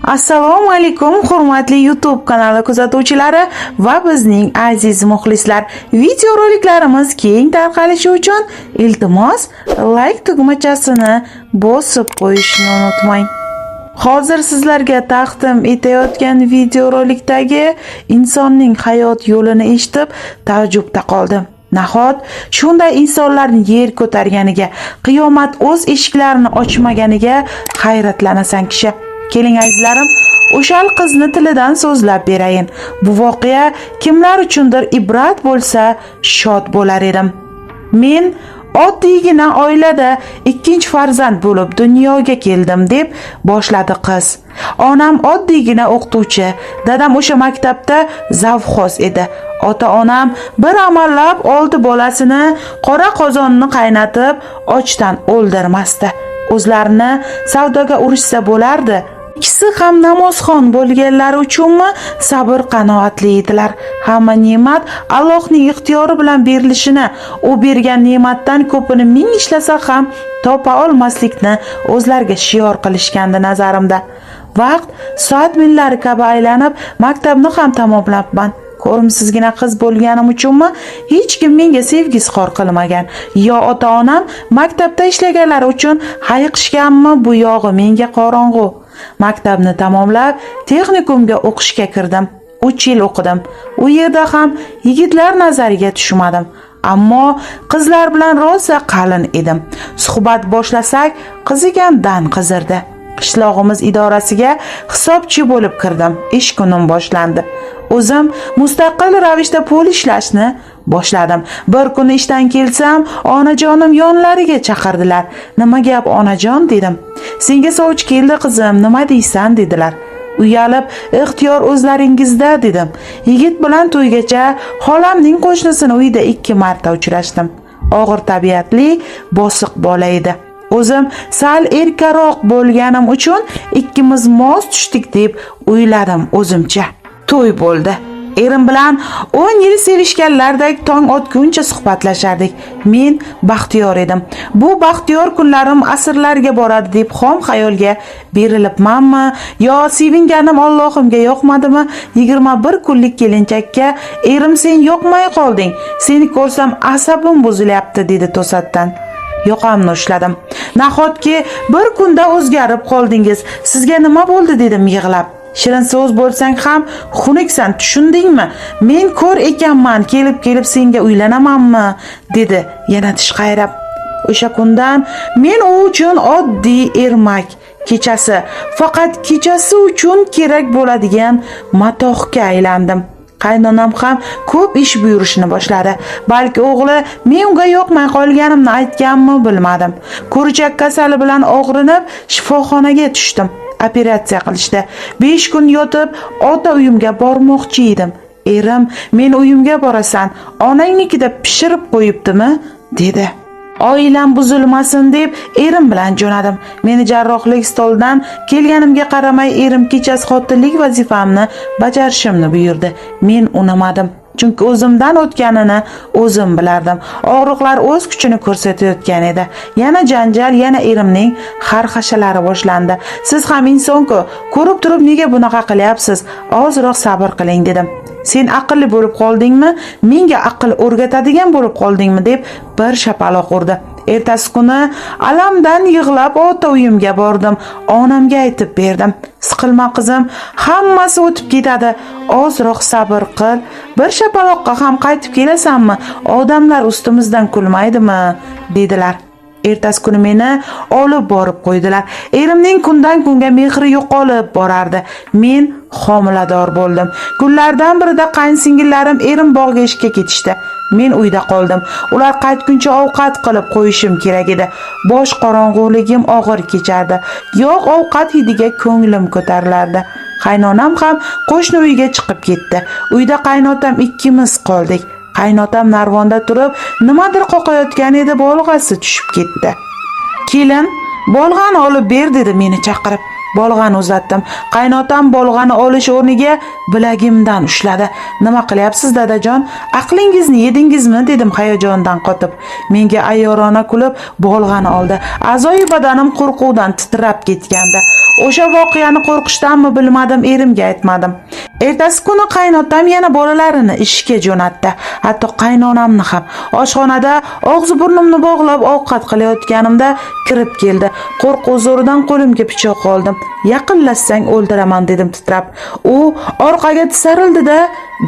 Assalomu alaykum, hurmatli YouTube kanali kuzatuvchilari va bizning aziz muxlislar. Videoroliklarimiz keng tarqalishi uchun iltimos, like tugmachasini bosib qo'yishni unutmang. Hozir sizlarga taqdim etayotgan videorolikdagi insonning hayot yo'lini eshitib taajjubda qoldim. Nahot shunday insonlarni yer ko'targaniga, qiyomat o'z eshiklarini ochmaganiga hayratlanasan kishi. Keling, azizlarim, o'shal qizni tilidan so'zlab berayin. Bu voqea kimlar uchundir ibrat bo'lsa, shod bo'lar edim. Men oddiygina oilada ikkinchi farzand bo'lib dunyoga keldim, deb boshladi qiz. Onam oddiygina o'qituvchi, dadam o'sha maktabda zavxoz edi. Ota-onam bir amallab olti bolasini qora qozonni qaynatib ochdan o'ldirmasdi. O'zlarini savdoga urishsa bo'lardi. Ikkisi ham namozxon bo'lganlari uchunmi, sabr qanoatli edilar. Hamma ne'mat Allohning ixtiyori bilan berilishini, u bergan ne'matdan ko'pini ming ishlasa ham topa olmaslikni o'zlariga shior qilishgandi nazarimda. Vaqt soat millari kabi aylanib, maktabni ham tamomlabman. Ko'rimsizgina qiz bo'lganim uchunmi, hech kim menga sevgi izhor qilmagan. Yo ota-onam maktabda ishlaganlari uchun hayiqishganmi, bu yog'i menga qorong'u. Maktabni tamomlab, texnikumga o'qishga kirdim. 3 yil o'qidim. U yerda ham yigitlar nazariga tushmadim. Ammo qizlar bilan rosa qalin edim. Suhbat boshlasak, qizigandan qizirdi. Qishlog'imiz idorasiga hisobchi bo'lib kirdim. Ish kunim boshlandi. O'zim mustaqil ravishda pul ishlashni boshladim. Bir kuni ishdan kelsam, onajonim yonlariga chaqirdilar. "Nima gap, onajon?" dedim. "Senga sovchi keldi, qizim, nima deysan?" dedilar. Uyalib, "Ixtiyor o'zlaringizda", dedim. Yigit bilan to'ygacha xolamning qo'shnisini uyida 2 marta uchrashdim. Og'ir tabiatli, bosiq bola edi. O'zim sal erkaroq bo'lganim uchun ikkimiz mos tushdik deb o'yladim o'zimcha. To'y bo'ldi. Erim bilan 10 yil sevishganlardek tong otguncha suhbatlashardik. Men baxtiyor edim. Bu baxtiyor kunlarim asrlarga boradi deb xom xayolga berilibmanmi yo sevinganim Allohimga yoqmadimi? 21 kunlik kelinchakka erim: "Sen yoqmay qolding. Seni ko'rsam asabim buzilyapti", dedi to'satdan. Yoqamni ushladim. "Nahotki bir kunda o'zgarib qoldingiz? Sizga nima bo'ldi?" dedim yig'lab. "Shirin so'z bo'lsang ham xunuksan, tushundingmi? Men ko'r ekanman, kelib-kelib senga uylanamanmi?" dedi yana tish qayrab. O'sha kundan men u uchun oddiy ermak, kechasi, faqat kechasi uchun kerak bo'ladigan matohga aylandim. Qaynonam ham ko'p ish buyurishni boshladi. Balki o'g'li men unga yoqmay qolganimni aytganmi, bilmadim. Ko'richak kasali bilan og'rinib shifoxonaga tushdim. Operatsiya qilishdi. 5 kun yotib ota uyimga bormoqchi edim. Erim: "Men uyimga borasan, onangnikida pishirib qo'yibdimi?" dedi. Oilam buzilmasin deb erim bilan jo'nadim. Meni jarrohlik stolidan kelganimga qaramay, erim kechasi xotinlik vazifamni bajarishimni buyurdi. Men unamadim. Chunki o'zimdan o'tganini o'zim bilardim. Og'riqlar o'z kuchini ko'rsatayotgan edi. Yana janjal, yana erimning xarxashalari boshlandi. "Siz ham inson-ku, ko'rib turib nega bunaqa qilyapsiz? Ozroq sabr qiling", dedim. "Sen aqlli bo'lib qoldingmi? Menga aql o'rgatadigan bo'lib qoldingmi?" deb bir shapaloq urdi. Ertasi kuni alamdan yig'lab ota uyimga bordim. Onamga aytib berdim. "Siqilma, qizim, hammasi o'tib ketadi. Ozroq sabr qil. Bir shapaloqqa ham qaytib kelasanmi? Odamlar ustimizdan kulmaydimi?" dedilar. Ertasi kuni meni olib borib qo'ydilar. Erimning kundan kunga mehri yo'qolib borardi. Men homilador bo'ldim. Kunlardan birida qayinsingillarim erim bog'ga ishga ketishdi. Men uyda qoldim. Ular qaytguncha ovqat qilib qo'yishim kerak edi. Bosh qorong'uligim og'ir kechardi. Yog' ovqat hidiga ko'nglim ko'tarilardi. Qaynonam ham qo'shni uyga chiqib ketdi. Uyda qaynotam ikkimiz qoldik. Qaynotam narvonda turib nimadir qoqayotgan edi, bolg'asi tushib ketdi. "Kelin, bolg'ani olib ber", dedi meni chaqirib. Bolg'ani uzatdim. Qaynotam bolg'ani olish o'rniga bilagimdan ushladi. "Nima qilyapsiz, dadajon? Aqlingizni yedingizmi?" dedim hayajondan qotib. Menga ayyorona kulib bolg'ani oldi. A'zoyi badanim qo'rquvdan titrab ketgandi. O'sha voqeani qo'rqishdanmi bilmadim, erimga aytmadim. Ertasi kuni qaynotam yana bolalarini ishga jo'natdi. Hatto qaynonamni ham. Oshxonada og'zi burnimni bog'lab ovqat qilayotganimda kirib keldi. Qo'rquv zo'ridan qo'limga pichoq oldim. Yaqinlashsang o'ldiraman dedim titrab. U orqaga tisarildi-da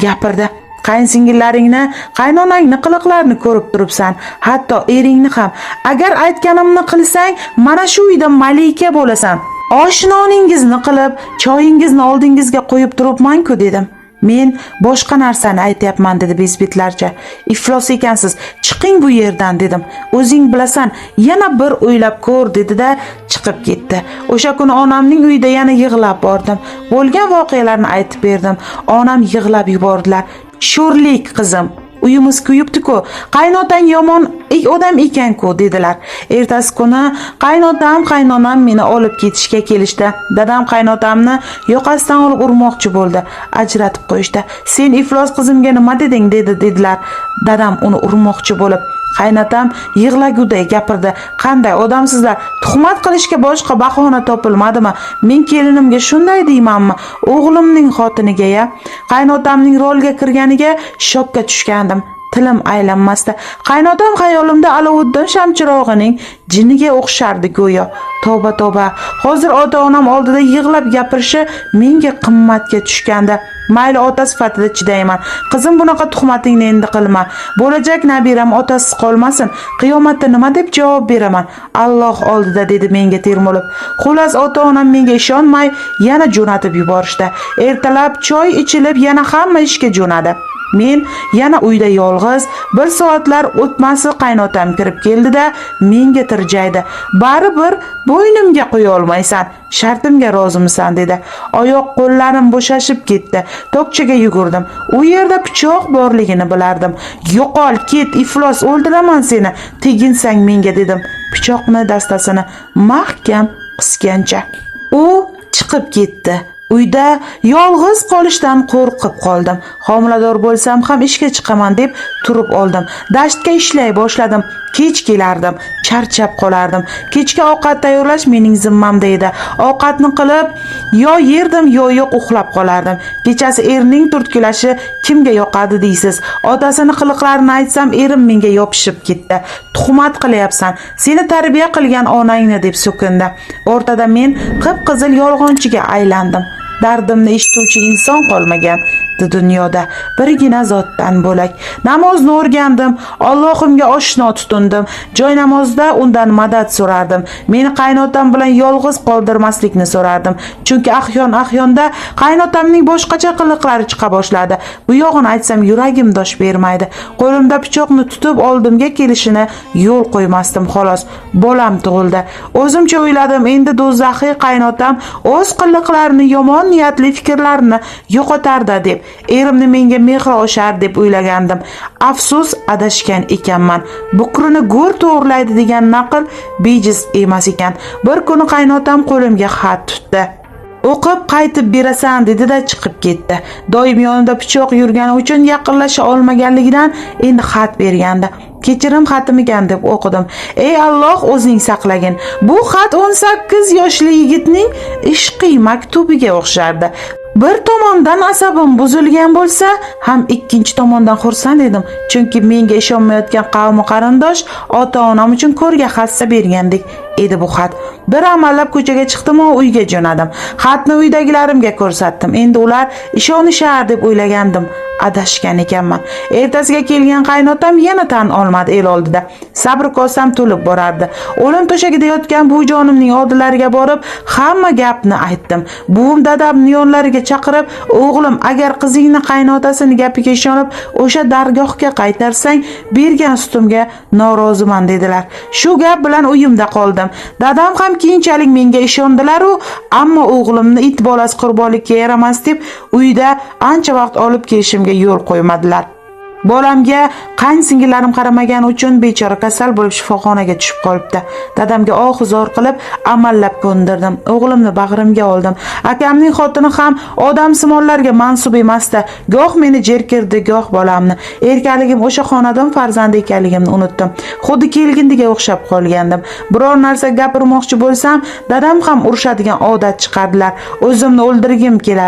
gapirdi. Qayinsingillaringni, qaynonangni qiliqlarini ko'rib turibsan, hatto eringni ham. Agar aytganimni qilsang, mana shu uyda malika bo'lasan. Osh noningizni qilib, choyingizni oldingizga qo'yib turibman-ku dedim. Men boshqa narsani aytyapman dedi bezbetlarcha. Iflos ekansiz, chiqing bu yerdan dedim. O'zing bilasan, yana bir o'ylab ko'r dedi-da chiqib ketdi. O'sha kuni onamning uyida yana yig'lab bordim. Bo'lgan voqealarni aytib berdim. Onam yig'lab yubordilar. Sho'rlik qizim, uyimiz kuyibdi-ku, qaynotang yomon odam ekan-ku dedilar. Ertasi kuni qaynotam, qaynonam meni olib ketishga kelishdi. Dadam qaynotamni yoqasidan olib urmoqchi bo'ldi. Ajratib qo'yishdi. Sen iflos qizimga nima deding dedi dedilar. Dadam uni urmoqchi bo'lib. Qaynotam yig'laguday gapirdi. Qanday odamsizlar? Tuhmat qilishga boshqa bahona topilmadimi? Men kelinimga shunday deymanmi? O'g'limning xotiniga-ya. Qaynotamning rolga kirganiga shokka tushgandim. Tilim aylanmasdi. Qaynotam xayolimda Alovuddin shamchirog'ining jiniga o'xshardi go'yo. Tavba tavba. Hozir ota-onam oldida yig'lab gapirishi menga qimmatga tushgandi. Mayli, ota sifatida chidayman. Qizim, bunaqa tuhmatingni endi qilma. Bo'lajak nabiram otasiz qolmasin. Qiyomatda nima deb javob beraman? Alloh oldida dedi menga termulib. Xullas, ota-onam menga ishonmay yana jo'natib yuborishdi. Ertalab choy ichilib yana hamma ishga jo'nadi. Men yana uyda yolg'iz, bir soatlar o'tmasi qaynotam kirib keldi-da menga tirjaydi. Baribir bo'ynimga qo'ya olmaysan. Shartimga rozimisan dedi. Oyoq qo'llarim bo'shashib ketdi. Tokchaga yugurdim. U yerda pichoq borligini bilardim. Yo'qol, ket, iflos, o'ldiraman seni. Teginsang menga dedim. Pichoqni dastasini mahkam qisgancha. U chiqib ketdi. Uyda yolg'iz qolishdan qo'rqib qoldim. Homilador bo'lsam ham ishga chiqaman deb turib oldim. Dashtga ishlay boshladim. Kech kelardim, charchab qolardim. Kechki ovqat tayyorlash mening zimmamda edi. Ovqatni qilib, yo yerdim, yo yo'q uxlab qolardim. Kechasi erning turtkilashi kimga yoqadi deysiz. Otasini qiliqlarini aytsam, erim menga yopishib ketdi. Tuhmat qilyapsan. Seni tarbiya qilgan onangni deb so'kindi. O'rtada men qip-qizil yolg'onchiga aylandim. Dardimni eshituvchi inson qolmagan dunyoda birgina zotdan bo'lak. Namozni o'rgandim, Allohimga oshno tutindim. Joy namozda undan madad so'rardim. Meni qaynotam bilan yolg'iz qoldirmaslikni so'rardim. Chunki ahyon-ahyonda qaynotamning boshqacha qiliqlari chiqa boshladi. Bu yog'ini aytsam yuragim dosh bermaydi. Qo'limda pichoqni tutib oldimga kelishini yo'l qo'ymasdim xolos. Bolam tug'ildi. O'zimcha o'yladim, endi do'zaxiy qaynotam o'z qiliqlarini, yomon niyatli fikrlarini yo'qotardi deb. Erimni menga mehri oshar deb o'ylagandim. Afsus, adashgan ekanman. Bukrini go'r to'g'rilaydi degan naql bejiz emas ekan. Bir kuni qaynotam qo'limga xat tutdi. O'qib qaytib berasan dedi-da chiqib ketdi. Doim yonida pichoq yurgani uchun yaqinlasha olmaganligidan endi xat bergandi. Kechirim xatimikan deb o'qidim. Ey Alloh, o'zing saqlagin. Bu xat 18 yoshli yigitning ishqiy maktubiga o'xshardi. Bir tomondan asabim buzilgan bo'lsa, ham ikkinchi tomondan xursand edim. Chunki menga ishonmayotgan qavmi qarindosh, ota-onam uchun ko'rga hassa bergandek edi bu xat. Bir amallab ko'chaga chiqdim va uyga jo'nadim. Xatni uydagilarimga ko'rsatdim. Endi ular ishonishar deb o'ylagandim. Adashgan ekanman. Ertasiga kelgan qaynotam yana tan olmadi el oldida. Sabr kosam to'lib borardi. O'lim to'shagida yotgan buvijonimning oldilariga borib, hamma gapni aytdim. Buvim dadamni yonlariga chaqirib, "O'g'lim, agar qizingni qaynotasini gapiga ishonib, o'sha dargohga qaytarsang, bergan sutimga noroziman" dedilar. Shu gap bilan uyimda qoldim. Dadam ham keyinchalik menga ishondilar-u, ammo o'g'limni it bolasi qurbonlikka yaramas deb uyda ancha vaqt olib kelishimga yo'l qo'ymadilar. Bolamga qayinsingillarim qaramagani uchun bechora kasal bo'lib shifoxonaga tushib qolibdi. Dadamga oh-zor qilib amallab ko'ndirdim. O'g'limni bag'rimga oldim. Akamning xotini ham odamsimonlarga mansub emasdi. Goh meni jerkirdi, goh bolamni. Erkaligim o'sha xonadon farzandi ekanligimni unutdim. Xuddi kelgindiga o'xshab qolgandim. Biror narsa gapirmoqchi bo'lsam, dadam ham urushadigan odat chiqardilar. O'zimni o'ldirgim kelardi.